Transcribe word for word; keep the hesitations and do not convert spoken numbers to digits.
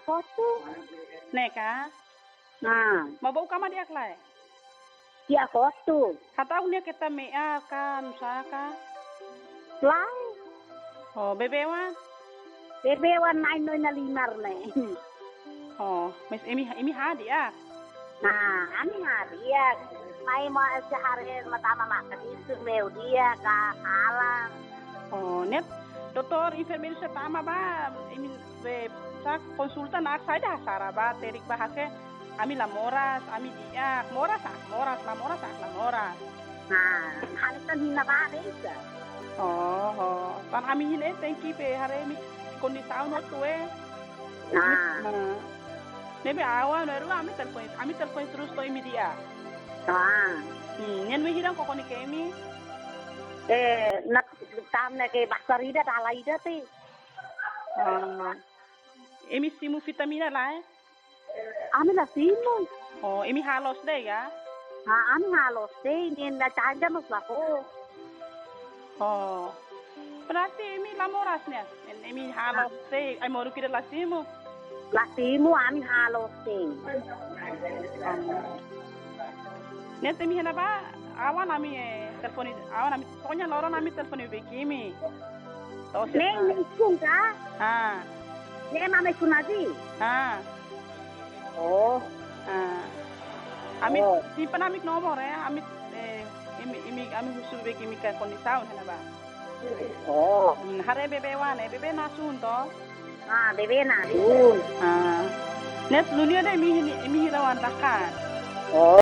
Kotu. Ne'e ka? Nah. Maibé bá ukama di'ak lae? Di'ak hotu. Hatau nia keta me'ar ka, nusá ka? Lae. Oh, bebé wan? Bebé wan na'in-noin halimar ne'e. Oh, mais imi, imi hadi'a? Nah, ami hadi'a. Mai mo ese hari matama maka ditu meu dia ka kalan. Oh, ne'e doutór enfermeiru sira tama bá, imi be sa konsulta naksaida sara bá, terik bá hake, ami la moras, ami di'ak, moras ah, moras, la moras ah, la moras. Nah, hal itu hina bá desa. Oh, oh. Tan ami hina tenke be haree imi kondisaun hotu eh. Ah. Nah. Ne'ebé awan, baru ami telefone, ami telefone terus to'o imi di'ak. Ah. Hmm, nian be hira koko ni kemi? Eh, nak tam na ke basar ida, dala ida te. Ah. Imi simu vitamina lae? Ami la simu. Oh, imi halo de'it ya? Ha, ami halo de'it, nian la canja mas la ho. Oh. Berarti imi la moras ne'e? Imi halo de'it, ai moru kira la simu? La simu, ami halo de'it. Ne'e imi hena bá, awan ami, eh, telefone, awan ami, pokoknya loron ami telefone be kemi. To'o ne'e, ne'e ikun ka? Ah. Ne'e mama ikun aji? Ah. Oh. Ah. Ami simpan ami nomor eh, ami, eh, imi, imi, ami husu be kemi ka kondisaun hena bá. Oh. Hmm, haree bebé wan, eh, bebé nasun to? Ah, bebé nasun. Ah. Ne'e nune'e de'it imi, imi hira wan dakan. Oh.